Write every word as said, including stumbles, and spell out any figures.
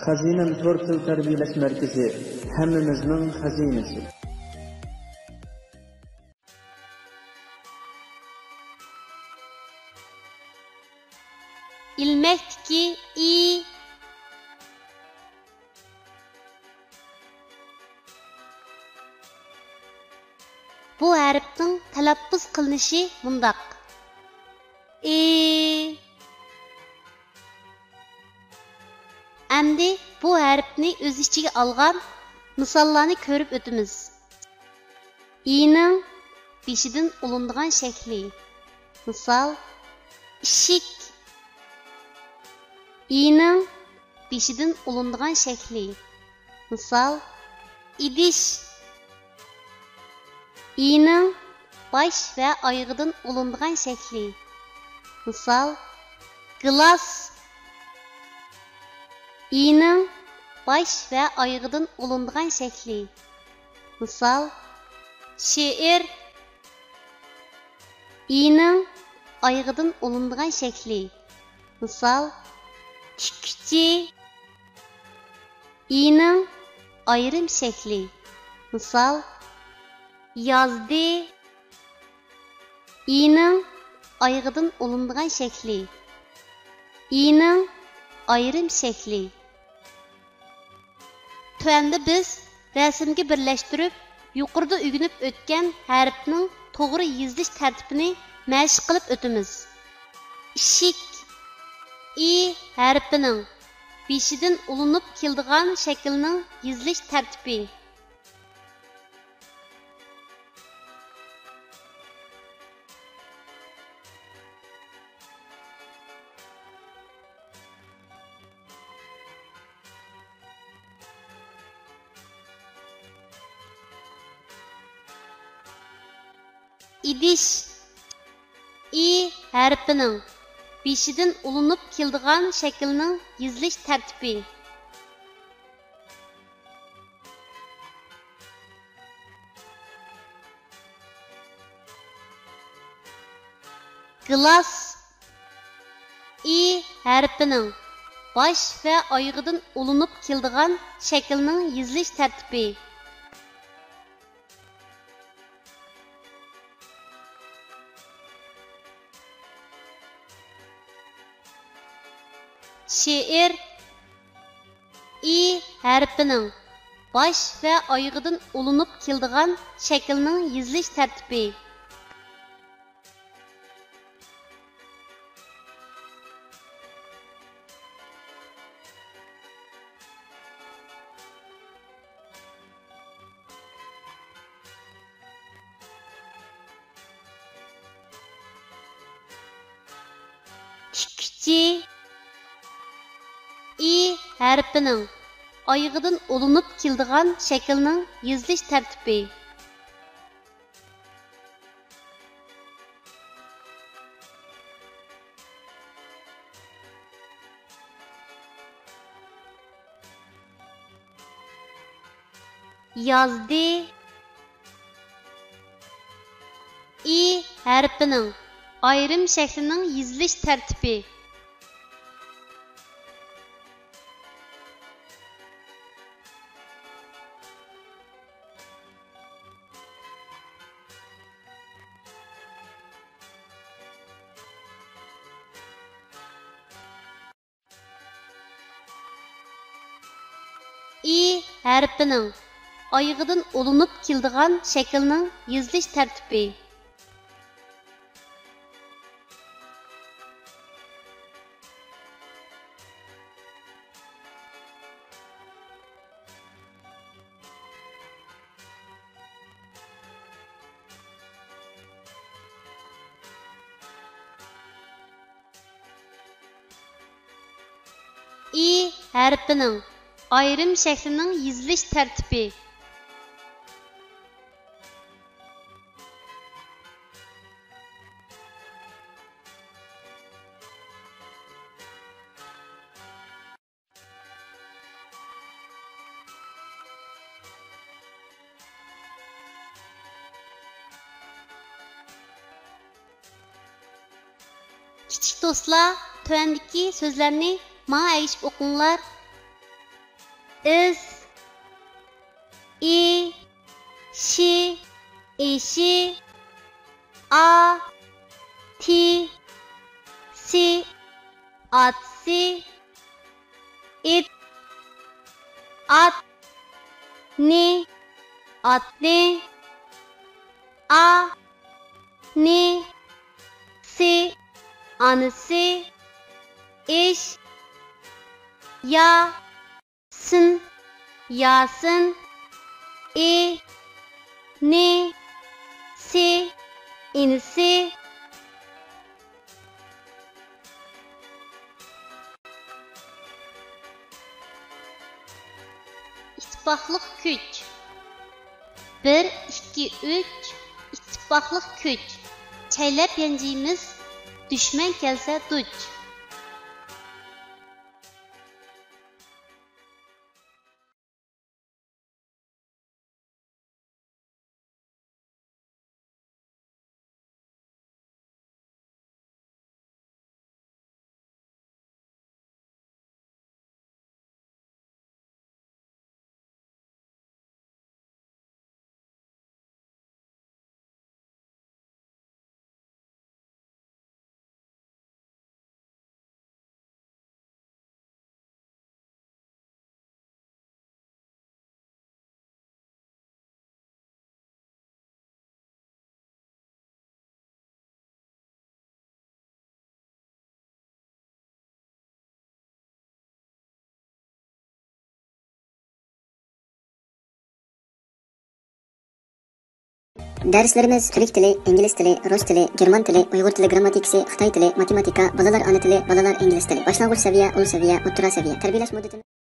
خەزىنەم تور تىل تەربىيەلەش مەركىزى، ھەممىمىزنىڭ خەزىنىسى. ئىلمەكتىكى ئى. بۇ ھەرپنىڭ تەلەپپۇز قىلىنىشى مۇنداق: ئى. ئەمدى بۇ ھەرپنى ئۆز ئىچىگە ئالغان مىساللارنى كۆرۈپ ئۆتىمىز. ئىنىڭ بېشىدىن ئۇلىنىدىغان شەكلى. مىسال، ئىشىك. ئىنىڭ بېشىدىن ئۇلىنىدىغان شەكلى. مىسال، ئىدىش. ئىنىڭ باش ۋە ئايىغىدىن ئۇلىنىدىغان شەكلى. مىسال، گىلاس. ئىنىڭ باش ۋە ئايىغىدىن ئۇلىنىدىغان شەكلى. مىسال، شېئىر. ئىنىڭ ئايىغىدىن ئۇلىنىدىغان شەكلى. مىسال، تىككۈچى. ئىنىڭ ئايرىم شەكلى. مىسال، يازدى. ئىنىڭ ئايىغىدىن ئۇلىنىدىغان شەكلى. ئىنىڭ ئايرىم شەكلى. تۆۋەندە بىز رەسىمگە بىرلەشتۈرۈپ، يۇقىرىدا ئۆگىنىپ ئۆتكەن ھەرپنىڭ توغرا يېزىلىش تەرتىپىنى مەشىق قىلىپ ئۆتىمىز. ئىشىك. ئى ھەرپىنىڭ بېشىدىن ئۇلىنىپ كېلىدىغان شەكىلنىڭ يېزىلىش تەرتىپى. ئىدىش. ئى ھەرپىنىڭ بېشىدىن ئۇلىنىپ كېلىدىغان شەكىلنىڭ يېزىلىش تەرتىپى. گىلاس. ئى ھەرپىنىڭ باش ۋە ئايىغىدىن ئۇلىنىپ كېلىدىغان شەكىلنىڭ يېزىلىش تەرتىپى. شېئىر. ئى ھەرپىنىڭ باش ۋە ئايىغىدىن ئۇلىنىپ كېلىدىغان شەكىلنىڭ يېزىلىش تەرتىپى. تىككۈچى. ئى ھەرپىنىڭ ئايىغىدىن ئۇلىنىپ كېلىدىغان شەكىلنىڭ يېزىلىش تەرتىپى. يازدى. ئى ھەرپىنىڭ ئايرىم شەكلىنىڭ يېزىلىش تەرتىپى. ئى ھەرپىنىڭ ئايىغىدىن ئۇلىنىپ كېلىدىغان شەكىلنىڭ يېزىلىش تەرتىپى. ئى ھەرپىنىڭ ئايرىم شەكلىنىڭ يېزىلىش تەرتىپى. كىچىك دوستلار، تۆۋەندىكى سۆزلەرنى ماڭا ئەگىشىپ ئوقۇڭلار. ئىس، ئى، شى، ئېشى. ئا، تى، سى، ئاتىسى. ئىت، ئات، نى، ئاتنى. ئا، نى، سى، ئانىسى. ئىش، يا، سىن، ياسىن. ئى، نى، سى، ئىنىسى. ئىتتىپاقلىق كۈچ. بىر، ئىككى، ئۈچ. ئىتتىپاقلىق كۈچ. چەيلەپ يانجىيمىز، دۈشمەن كەلسە دۇچ. دەرسلىرىمىز تۈرك تىلى، ئىنگلىز تىلى، رۇس تىلى، گېرمان تىلى، ئۇيغۇر تىلى گىرامماتىكىسى، خىتاي تىلى، ماتېماتىكا، بالىلار ئانا تىلى، بالىلار ئىنگلىز تىلى، باشلانغۇچ سەۋىيە، ئۇل سەۋىيە، ئوتتۇرا سەۋىيە. تەربىيەلەش مۇددىتىمىز